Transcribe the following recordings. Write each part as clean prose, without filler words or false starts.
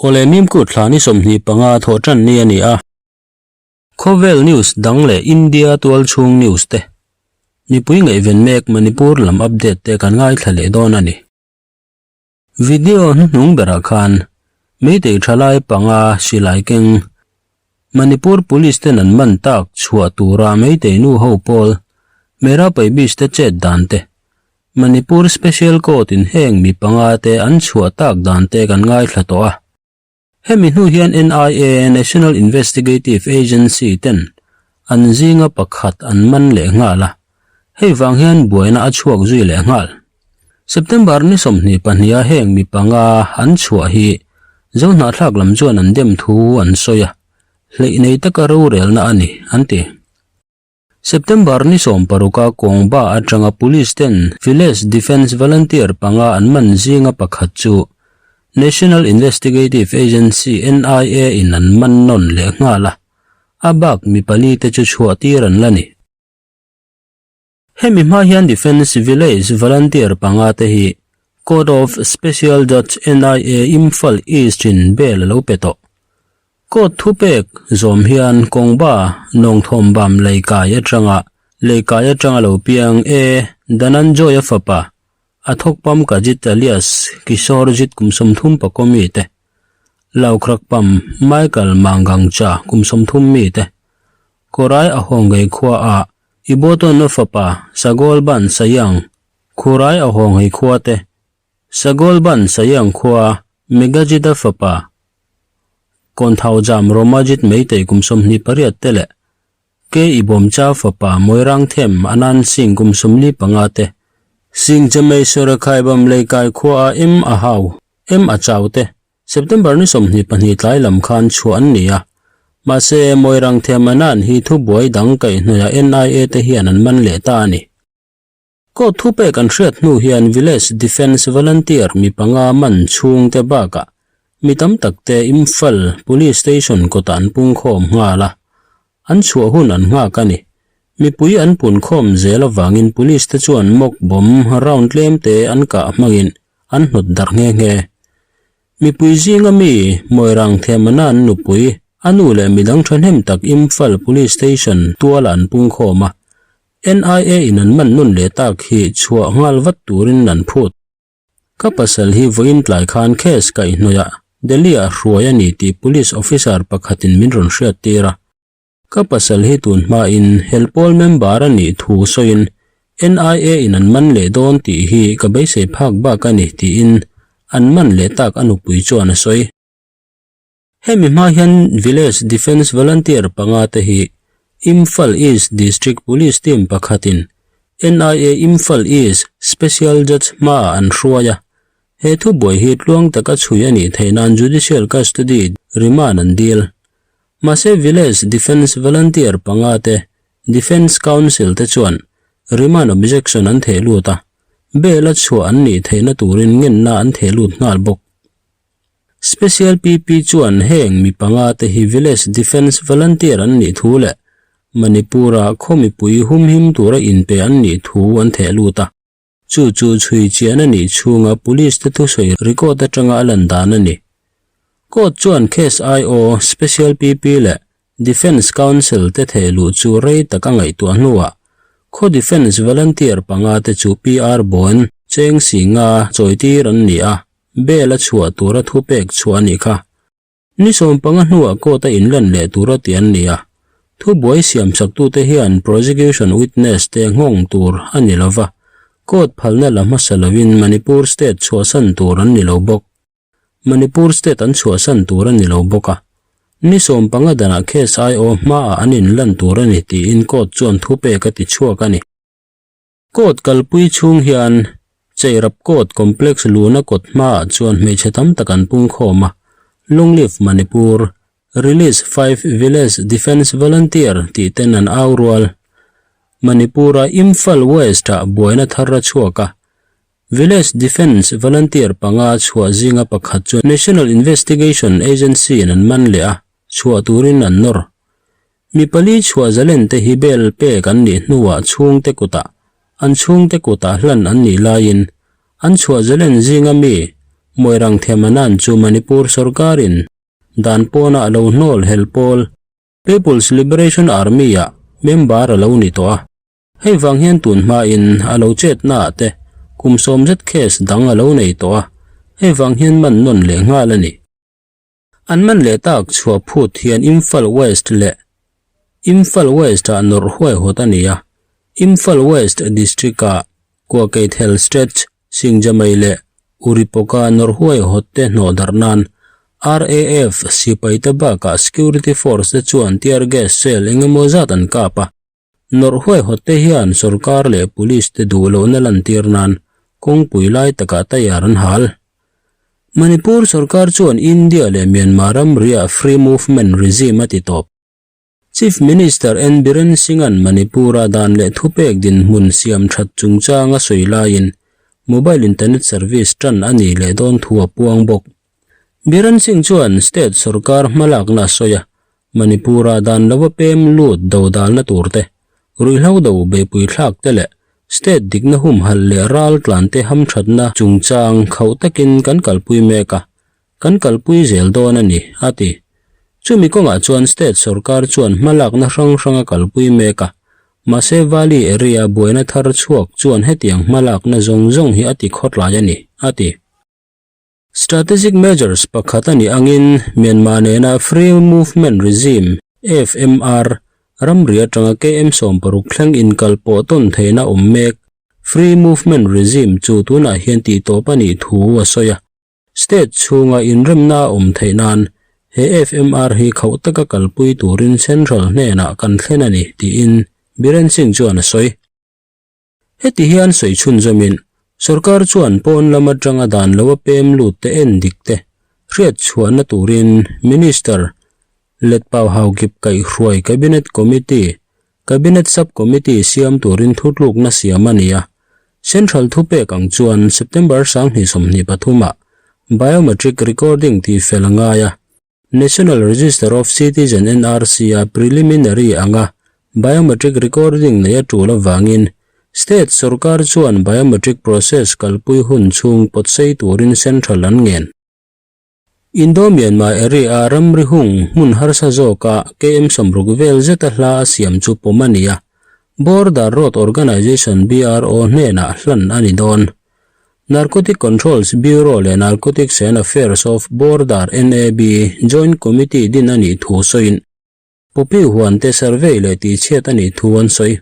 Awle Mimkut thla ni 25 thawh tan ni a ni a. Khawvel news dang leh India tualchhung news te, mipui ngaihven mek Manipur lam update te kan ngaithla leh dawn a ni. Video hnuhnung berah khan Meitei thalai panga silai keng Manipur Police ten an man tak chhuah tura Meitei nu ho pawl Mera Paibis te chet dan te, Manipur Special Court in heng mi panga te an chhuah tak dan te kan ngaithla tawh a. Hemi hnu hian NIA, National Investigative Agency, ten an zinga pakhat an man leh nghal a, hei vang hian buaina a chhuak zui leh nghal. September ni 22 a heng mi panga an chhuah hi Zohnahthlak lam chuan an dem thu an sawi a, hleih nei taka rorelna a ni, an ti. September ni 16 a Kawngba atanga Police ten Village Defence Volunteer panga an man zinga pakhat chu National Investigative Agency, NIA, in an man nawn leh nghal a, a bak mi pali te chu chhuah tir an la ni. Hemi hma hian Defence Village Volunteer panga te hi Court of Special Judge NIA Imphal East in bail a lo pe tawh. Court thupek zawm hian Kawngba Nawngthawmbam leikai atanga leikai atanga lo piang e Dhananjoy-a fapa a thawkpam Kajit alias Kishorjit kum 30 mi te, Laukhrakpam Michael Mangangcha kum 30 mi te, Korai Ahawngei khua a Iboton-a fapa Sagolban Sayang Khurai Ahawngei khua te, Sagolban Sayang khua Megajit-a fapa Kawnthau Jam Romajit Meitei kum 28 te leh Ke Ibawmcha fapa Moirang Them Anand Singh kum 45 te, Singh Chemei Sorakhaibam Leikai khua a M a hau, M a chau te, September ni 22 tlai lam khan chhuah an ni a. Mahse, Moirang Them Anand hi thubuai dang kaihhnawih a NIA te hian an man leh ta a ni. Court thupek an hriat hnu hian Village Defence Volunteer mi panga man chhungte bakah mi tam tak te Imphal Police Station kawtah an pungkhawm nghal a, an chhuah hun an nghak a ni. Mipui an punkhawm zel avangin Police te chuan mock bomb round tlem te an kah hmangin an hnawt darh nghe nghe. Mipui zinga mi Moirang Themana an nupui, a nu leh midang thahnem tak Imphal Police Station tualah an pungkhawm a, NIA in an man nun leh tak hi chhuah nghal vat turin an phut. Ka pasal hi vawiin tlai khan case kaihhnawih ah Delhi ah hruai a ni tih police officer pakhatin min rawn hriat tir a. Ka pasal hi tun hmain helpawl member a nih thu sawiin NIA in an man leh dawn tih hi ka beisei phak bak a ni tiin an man leh tak a nupui chuan a sawi. Hemi hma hian Village Defence Volunteer panga te hi Imphal East District Police Team pakhatin NIA Imphal East Special Judge hmaah an hruai a, he thubuai hi tluang taka chhui a nih theih nan Judicial Custody remand an dil. Mahse Village Defence Volunteer panga te Defence Counsel te chuan remand objection an theh lut a, bail a chhuah an nih theihna turin ngenna an theh lut nghal bawk. Special PP chuan heng mi panga te hi Village Defence Volunteer an nih thu leh Manipur-a khaw mipui humhim tura inpe an nih thu an theh lut a. Chu chu chhui chian a nih chhunga Police te thusawi record atanga a lan dan a ni. Court chuan case IO, Special PP leh Defence Counsel te theh luh chu rei tak a ngaihtuah hnuah khaw Defence Volunteer panga te chu PR Bawn Cheng Singa chawitir an ni a. Bail a chhuah tura thupek chhuah a nih kha. Ni 15 hnuah court a inlan leh tura ti an ni a, thubuai siamsaktute hian prosecution witness te nghawng tur a ni lo va, court phalna la hmasa lovin Manipur state chhuahsan tur an ni lo bawk. Manipur state an chhuahsan tur a ni lo bawk a, ni 15 danah case IO hmaah an inlan tur a ni tiin court chuan thupek a ti chhuak a ni. Court kalpui chhung hian Cheirap Court Complex luna kawt hmaah chuan hmeichhe tam tak an pungkhawm a, Long Live Manipur, Release 5 Village Defence Volunteer tih ten an au rual. Manipur-a Imphal West-ah buaina thar a chhuak a, Village Defence Volunteer panga chhuah zinga pakhat chu National Investigation Agency-in an man leh a, chhuah turin an nawr. Mi pali chhuah zalen te hi bail pek an nih hnuah chhungte kutah an chhungte kutah hlan an nih laiin an chhuah zalen zinga mi Moirangthem Anand chu Manipur sorkarin dan pawna a lo hnawl hel pawl People's Liberation Army-ah member a lo ni tawh a. Hei vang hian tun hmain a lo chetnaah te kum sawmzet case dang a lo nei tawh a, hei vang hian man nawn leh nghal a ni. An man leh tak chhuah phut hian Imphal West leh Imphal West-ah nawrh huaihawt a ni a, Imphal West District-ah Kuakeithel Stretch, Singjamei leh Uripoka nawrh huaihawt te hnawh darh nan RAF sipaite bakah Security Force te chuan tear gas cell engemaw zat an kap a. Nawrh huaihawt te hian sorkar leh police te duh lohna lantir nan kawngpui lai takah tayar an hal. Manipur sorkar chuan India leh Myanmar ramriah free movement regime a ti tawp. Chief Minister N Biren Singh-a'n Manipur-a dan leh thupek dinhmun siam that chungchang a sawi laiin mobile internet service tan a nih leh dawn thu a puang bawk. Biren Singh chuan state sorkar hmalakna a sawi a, Manipur-a dan lova pem lut do dalna tur te, ruihhlo do beipui thlak te leh state dikna humhalh leh ral tlan te hamthatna chungchang khauh takin kan kalpui mek a, kan kalpui zel dawn a ni, a ti. Chumi kawngah chuan state sorkar chuan hmalakna hrang hrang a kalpui mek a, mahse Valley area buaina thar chhuak chuan hetiang hmalakna zawng zawng hi a ti khawtlai a ni, a ti. Strategic measures pakhat a nih angin Myanmar nena Free Movement Regime, FMR, ramri atanga KM 60 thleng inkal pawh tawn theihna awm mek Free Movement Regime chu tunah hian tihtawp a nih thu a sawi a. State chhunga inremna a awm theih nan he FMR hi khauh taka kalpui turin Central hnenah kan thlen a ni, tiin Biren Singh chuan a sawi. Heti hian sawi chhunzawmin, sorkar chuan pawn lam atanga dan lo a pem lut te en dik te hriat chhuahna turin Minister Letpau Haokip kaihhruai Cabinet Committee, Cabinet Sub-Committee siam turin thutlukna siam a ni a. Central thupek ang chuan September 2023 ah Biometric Recording tihfel a ngai a. National Register of Citizen, NRC, a preliminary anga biometric recording nei a tul avangin state sorkar chuan biometric process kalpui hun chhung pawtsei turin central an ngen. Indo-Myanmar area a ramri hung hmun harsa zawka KM 60 vel zeta hla a siam chu pawm a ni a, Border Road Organisation, BRO, hnenah hlan a ni dawn. Narcotic Controls Bureau leh Narcotics and Affairs of Border, NAB, Joint Committee din a nih thu sawiin Poppy huan te survey leh tihchhiat a nih thu an sawi.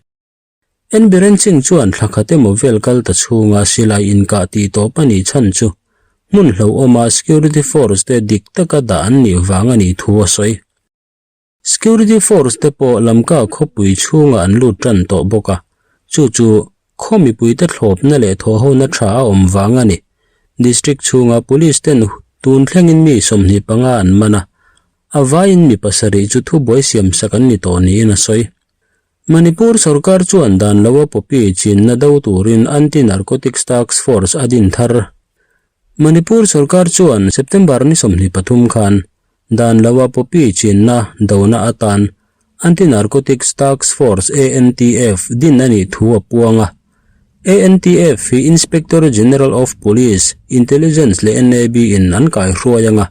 N Biren Singh chuan thla khat emaw vel kal ta chhunga silai inkah tih tawp a nih chhan chu hmun hlauhawma security force te dik taka dah an nih vang a nih thu a sawi. Security force te pawh Lamka khawpui chhungah an lut tan tawh bawk a, chu chu khaw mipuite thlawpna leh thawhhona tha a awm vang a ni. District chhunga police ten tun thlengin mi 25 an man a, a vaiin mi pasarih chu thubuai siamsak an ni tawh niin a sawi. Manipur sorkar chuan dan loa poppy chinna do turin Anti-Narcotics Task Force a din thar. Manipur sorkar chuan September ni 23 khan dan loa poppy chinna dona atan Anti-Narcotics Task Force, ANTF, din a nih thu a puang a. ANTF hi Inspector General of Police, Intelligence leh NAB in an kaihruai ang a,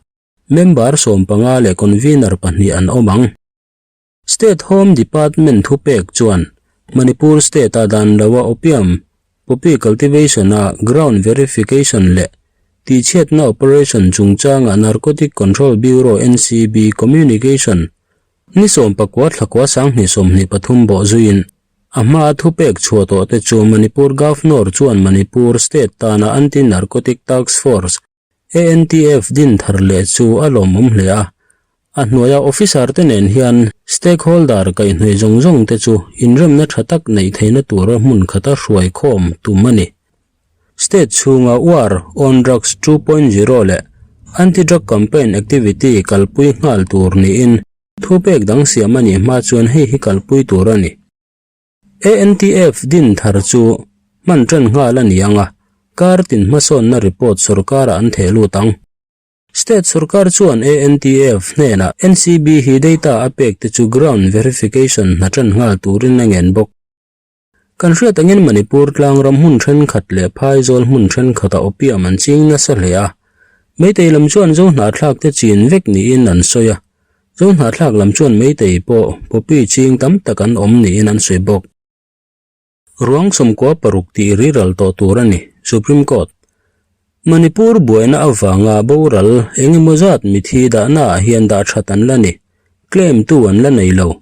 member 15 leh convener pahnih an awm ang. State Home Department thupek chuan Manipur State-a dan loa opium, poppy cultivation-a ground verification leh tihchhiatna operation chungchanga Narcotic Control Bureau, NCB, communication ni 19 thlakua 2023 bawh zuiin a hmaa thupek chhuah tawhte chu Manipur Governor chuan Manipur State tana Anti-Narcotic Task Force ANTF din thar leh chu a lawmawm hle a, a hnuaia officer te nen hian stakeholder kaihhnawih zawng zawng te chu inremna tha tak neih theihna tura hmun khata hruai khawm tum a ni. State chhunga War on Drugs 2.0 leh Anti-Drug Campaign Activity kalpui nghal tur niin thupek dang siam a nih hma chuan hei hi kalpui tur a ni. ANTF din thar chu hman tan nghal a ni ang a, kar tin hmasawnna report sorkarah an theh lut ang. State sorkar chuan ANTF hnenah NCB hi data a pek te chu ground verification hna tan nghal turin a ngen bawk. Kan hriat angin Manipur tlangram hmun thenkhat leh phaizawl hmun thenkhatah opium an ching nasa hle a. Meitei lam chuan Zo hnahthlak te chin vek niin an sawi a, Zo hnahthlak lam chuan Meitei pawh poppy ching tam tak an awm niin an sawi bawk. Ruang 96 tih riral tawh tur a ni, Supreme Court. Manipur buaina avanga boral eng emaw zat mithi dahnaah hian dah that an la ni, claim tu an la nei lo.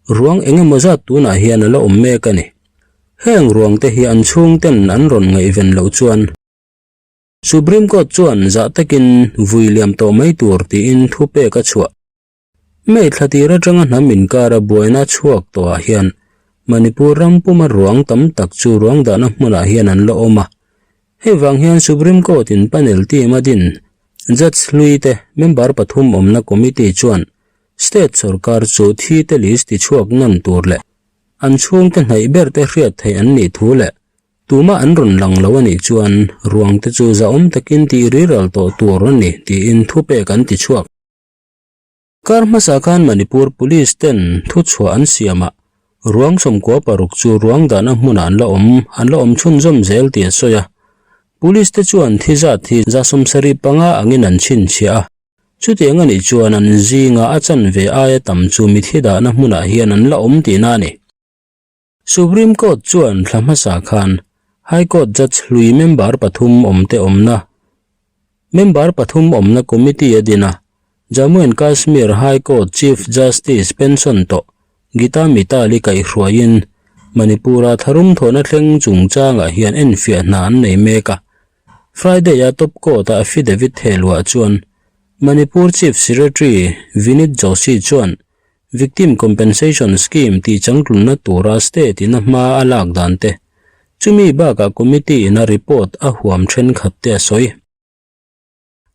Ruang eng emaw zat tunah hian a la awm mek a ni. Heng ruang te hi an chhungten an rawn ngaihven loh chuan Supreme Court chuan zah takin vui liam tawh mai tur tiin thupek a chhuah. May thla tir atanga hnam inkara buaina chhuak tawhah hian Manipur ram puma ruang tam tak chu ruang dahna hmunah hian an la awm a. Hei vang hian Supreme Court in panel team a din Judge hlui te member pathum awmna committee chuan state sorkar chu thi te list tichhuak nawn tur leh an chhungte hnaih ber te hriat theih an nih thu leh tumah an rawn lang lo a nih chuan ruang te chu zahawm takin tih riral tawh tur a ni tiin thupek an tichhuak. Kar hmasa khan Manipur Police ten thuchhuah an siam a, ruang 96 chu ruang dahna hmunah an la awm, an la awm chhunzawm zel tih a sawi a. Police te chuan thi zat hi 75 angin an chhinchhiah a, chutiang a nih chuan an zinga a chanve aia tam chu mithi dahna hmunah hian an la awm tihna a ni. Supreme Court chuan thla hmasa khan High Court Judge hlui member pathum awmte awmna member pathum awmna committee a din a, Jammu and Kashmir High Court Chief Justice pension tawh Gita Mittal-i kaihhruaiin Manipur-a tharum thawhna thleng chungchangah hian enfiah hna an nei mek a. Friday-a Top Court-a affidavit thehluah chuan Manipur Chief Secretary Vinit Joshi chuan Victim Compensation Scheme tih changtlunna tura state in a hma a lak dan te, chumi bakah committee in a report a huam thenkhat te a sawi.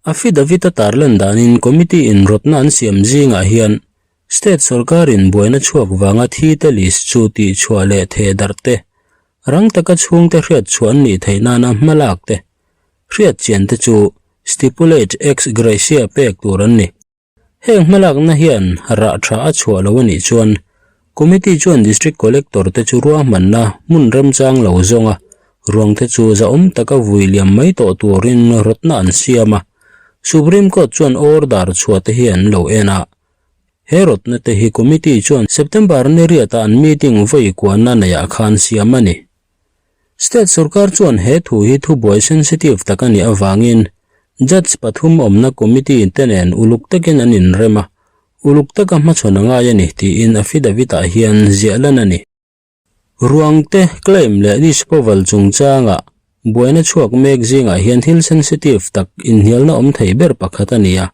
Affidavit a tarlan danin committee in rawtna an siam zingah hian state sorkarin buaina chhuak vanga thi te list chu tihchhuah leh theh darh te, rang taka chhungte hriatchhuah an nih theih nana hma lak te, hriatchian te chu stipulate ex gratia pek tur an ni. Heng hmalakna hian rah tha a chhuah lo a nih chuan Committee chuan District Collector te chu ruahmanna hmun remchang lo zawnga ruang te chu zahawm taka vui liam mai tawh turin rawtna an siam a, Supreme Court chuan order chhuah te hi an lo en a. He rawtna te hi Committee chuan September ni riata an meeting vawi kuahna neihah khan siam a ni. State sorkar chuan he thu hi thubuai sensitive tak a nih avangin Judge pathum awmna committee te nen uluk takin an inrem a, uluk taka hmachhawn a ngai a ni tiin affidavit ah hian ziah lan a ni. Ruangte claim leh dispoval chungchangah buaina chhuak mek zingah hian thil sensitive tak inhnialna awm thei ber pakhat a ni a.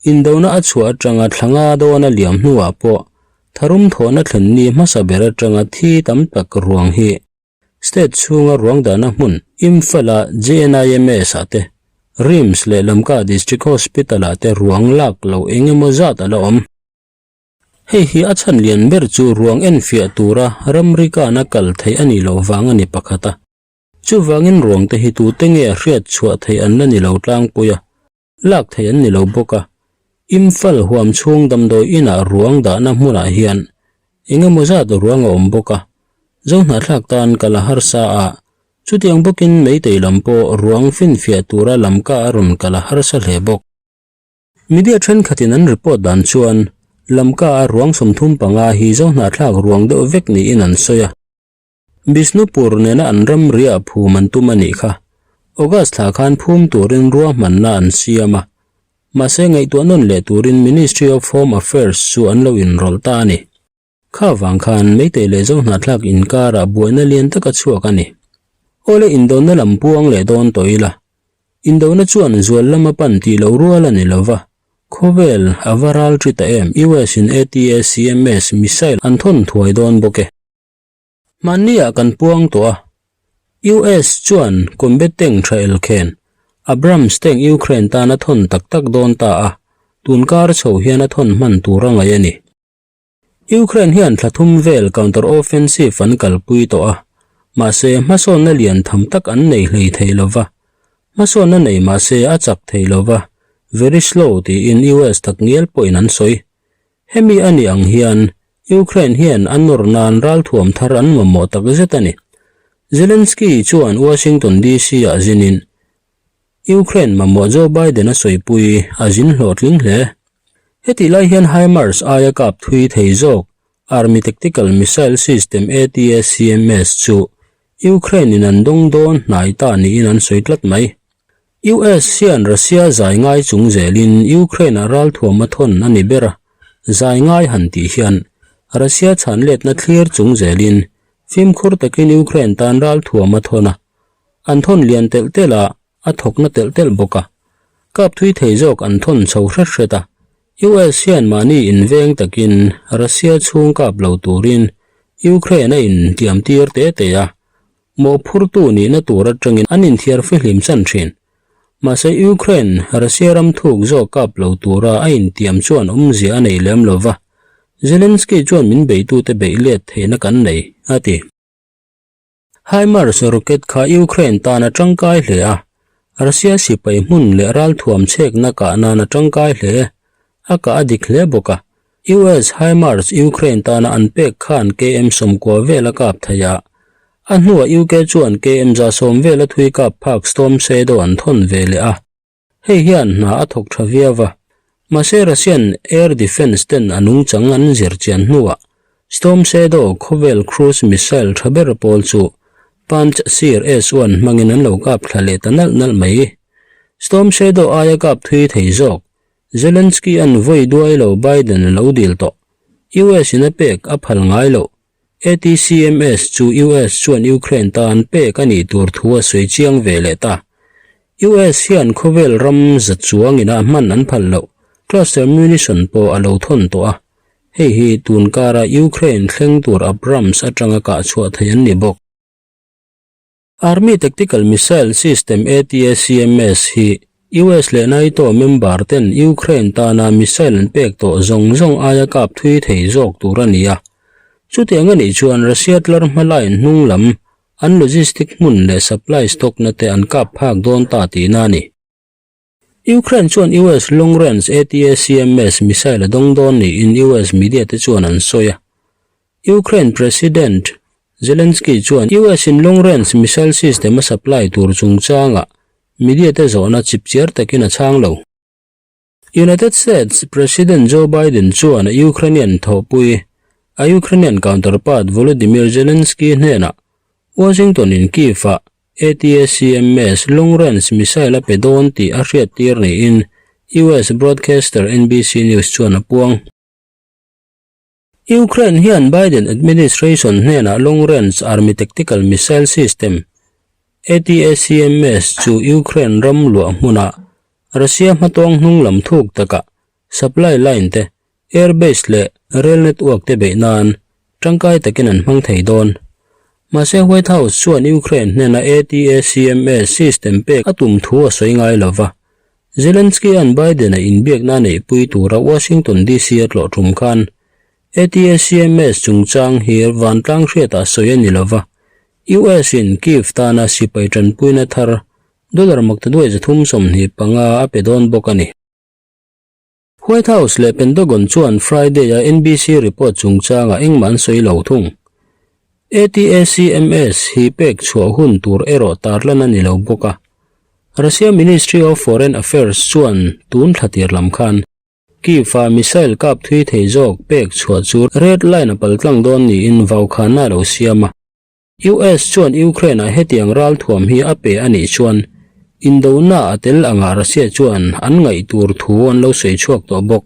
Indona a chhuah atanga thla nga dawn a liam hnuah pawh tharum thawhna thlen ni hmasa ber atanga thi tam tak ruang hi state chhunga ruang dahna hmun Imphal-a JNIMS ah te, RIMS leh Lamka District Hospital ah te ruang lak loh eng emaw zat a la awm. Hei hi a chhan lian ber chu ruang enfiah tura ramri kana kal theih a nih loh vang a ni pakhat a. Chuvangin ruang te hi tute nge hriat chhuah theih an la ni lo tlangpui a. Lak theih an ni lo bawk a, Imphal huam chhung damdawi inah ruang dahna hmunah hian eng emaw zat ruang a awm bawk a, Zohnahthlak tan kal a harsa a, chutiang bawkin Meitei lam pawh ruang finfiah tura Lamka a rawn kal a harsa hle bawk. Media thenkhatin an report dan chuan Lamka a ruang 35 hi Zohnahthlak ruang deuh vek niin an sawi a. Bishnupur nena an ramriah phum an tum a nih kha. August thla khan phum turin ruahmanna an siam a, mahse ngaihtuah nawn leh turin Ministry of Home Affairs chu an lo inrawlh ta a ni. Kha vang khan Meitei leh Zohnahthlak inkarah buaina lian taka chhuak a ni. Awle indona lam puang leh dawn tawh ila. Indona chuan zual lama pan tih loh rual a ni lova, khawvel a va ral ṭi ta em US in ATACMS missile an thawn thuai dawn bawk e. Hmanni ah kan puang tawh a, US chuan combat tank tha elkhen Abrams tank Ukraine tan a thawn tak tak dawn ta a, tun kar chho hian a thawn hman tur a ngaih a ni. Ukraine hian thla thum vel counter offensive an kalpui tawh a, mahse hmasawnna lian tham tak an nei hlei thei lova, hmasawnna nei mahse a chak thei lova, very slow tiin US takngial pawhin an sawi. Hemi a nih ang hian Ukraine hian a nawr nan ralthuam thar an mamawh tak zet a ni. Zelensky chuan Washington DC-ah zinin. Ukraine mamawh Joe Biden a sawipui a zin hlawhtling hle. Hetih lai hian HIMARS aia kap thui thei zawk Army Tactical Missile System ATACMS chu Ukraine in an dawng dawn hnai ta niin an sawi tlat mai. US hian Russia zai ngai chung zelin Ukraine ah ralthuam a thawn a ni ber a, zai ngai han tih hian Russia chhan letna thlir chung zelin fimkhur takin Ukraine tan ralthuam a thawn a, an thawn lian telh telh a, a thawkna telh telh bawk a. Kap thui thei zawk an thawn chho hret hret a, US hian mahni inveng takin Russia chhung kap lo turin Ukraine a intiam tir te te a, Mawhphurtu nihna tur atangin an inthiar fihlim chan thin. Mahse Ukraine, Russia ram thuk zawk kap lo tura a intiam chuan awmzia a nei lem lo va, Zelensky chuan min beitute beih let theihna kan nei, a ti. HIMARS rocket kha Ukraine tan a tangkai hle a, Russia sipai hmun leh ralthuam chhekna kah nan a tangkai hle. A kah a dik hle bawk a, US HIMARS Ukraine tana an pek khan KM 90 vel a kap thei a, a hnuah UK chuan KM 110 vel a thui kap phak Storm Shadow an thawn ve leh a, hei hian hna a thawk tha viau a. Mahse Russian air defence ten a nungchang an zir chian hnuah Storm Shadow khawvel cruise missile tha ber pawl chu Pantsir S-1 hmangin an lo kap thla leh ta nalh nalh mai. Storm Shadow aia kap thui thei zawk Zelensky an vawi duai lo Biden a lo dil tawh. US in a pek a phal ngai loh. ATCMS chu US chuan Ukraine tan pek a nih tur thu a sawi chiang ve leh ta. US hian khawvel ram za chuang ina hman an phal loh cluster munition pawh a lo thawn tawh a. Hei hi tun kara Ukraine thleng tur Abrams atanga kah chhuah thei an ni bawk. Army Tactical Missile System ATACMS hi US leh NATO member ten Ukraine tana missile an pek tawh zawng zawng aia kap thui thei zawk tur a ni a. Chutiang a nih chuan Russia tlar hma line hnung lam an logistic hmun leh supply stock na te an kap phak dawn ta tihna a ni. Ukraine chuan US Long Range ATACMS missile a dawng dawn niin US media te chuan an sawi a. Ukraine President Zelensky chuan US in Long Range missile system a supply tur chungchangah media te zawhna chipchiar takin a chhang lo. United States President Joe Biden chuan a Ukrainian thawhpui, a Ukrainian counterpart Volodymyr Zelensky hnenah Washington in Kyiv-ah ATACMS long range missile a pe dawn tih a hriattir niin US broadcaster NBC News chuan a puang. Ukraine hian Biden administration hnenah long range army tactical missile system, ATACMS, chu Ukraine ram luah hmunah Russia hmatawng hnung lam thuk takah supply line te, air base leh rail network te beih nan tangkai takin an hmang thei dawn. Mahse White House chuan Ukraine hnena ATACMS system pek a tum thu a sawi ngai lo va. Zelensky-a'n Biden-a inbiakna a neihpui tura Washington DC a tlawh tum khan ATACMS chungchang hi vantlang hriatah sawi a ni lo va, US-in Kyiv tana sipai tanpuina thar dollar maktaduai 325 a pe dawn bawk a ni. White House leh Pentagon chuan Friday-a NBC report chungchangah engmah an sawi lo thung. ATACMS hi pek chhuah hun tur erawh tarlan a ni lo bawk a. Russia Ministry of Foreign Affairs chuan tun thla tir lam khan Kyiv-a missile kap thui thei zawk pek chhuah chu red line a paltlang dawn niin vaukhanna a lo siam a. US chuan Ukraine-ah hetiang ralthuam hi a pe a nih chuan indona a tel angah Russia chuan an ngaih tur thu an lo sawi chhuak tawh bawk.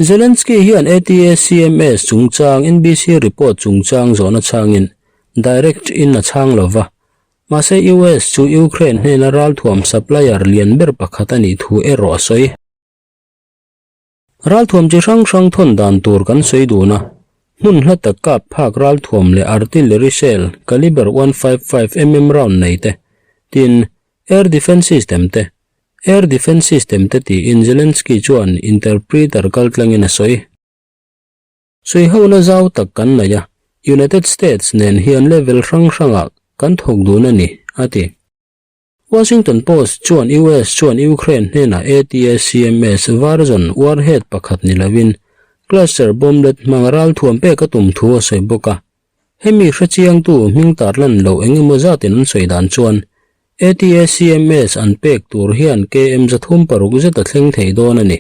Zelensky hian ATACMS chungchang NBC report chungchang zawhna chhangin direct in a chhang lo va, mahse US chu Ukraine hnena ralthuam supplier lian ber pakhat a nih thu erawh a sawi. Ralthuam chi hrang hrang thawn dan tur kan sawi dun a, hmun hla tak kap phak ralthuam leh artillery shell caliber 155 mm round nei te, tin, air defence system te, air defence system te tiin Zelensky chuan interpreter kaltlangin a sawi. Sawihona zau tak kan nei a, United States nen hian level hrang hrangah kan thawk dun a ni, a ti. Washington Post chuan US chuan Ukraine hnenah ATACMS version warhead pakhat ni lovin cluster bomblet hmanga ralthuam pek a tum thu a sawi bawk a. Hemi hrechiangtu hming tarlan loh eng emaw zatin an sawi dan chuan. ATACMS an pek tur hian KM 306 zet a thleng thei dawn a ni.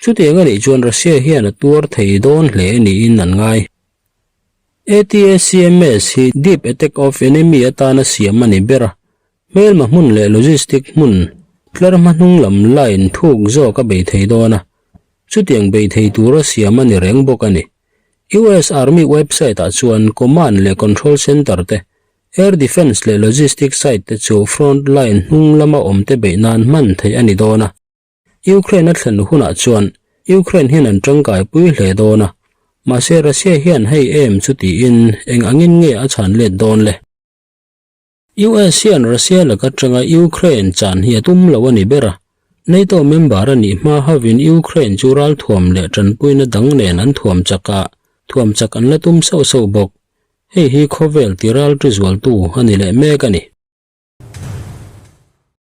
Chutiang a nih chuan Russia hian a tuar thei dawn hle niin an ngai. ATACMS hi Deep Attack of Enemy atana siam a ni ber a, hmelma hmun leh logistic hmun tlar hma hnung lam line thuk zawk a bei thei dawn a, chutiang bei thei tura siam a ni reng bawk a ni. US Army website ah chuan Command leh Control Center te, Air Defence leh Logistic site te chu front line hnung lama awmte beih nan hman theih a ni dawn a. Ukraine a thlen hunah chuan Ukraine hian an tangkai pui hle dawn a, mahse Russia hian hei em chu tiin eng angin nge a chhan let dawn le? US hian Russia laka tanga Ukraine chan hi a tum lo a ni ber a, NATO member a nih hma hovin Ukraine chu ralthuam leh tanpuina dang nen an thuam chak a, thuam chak an la tum sauh sauh bawk. Hei hi khawvel ti ral ti zualtu a ni leh mek a ni.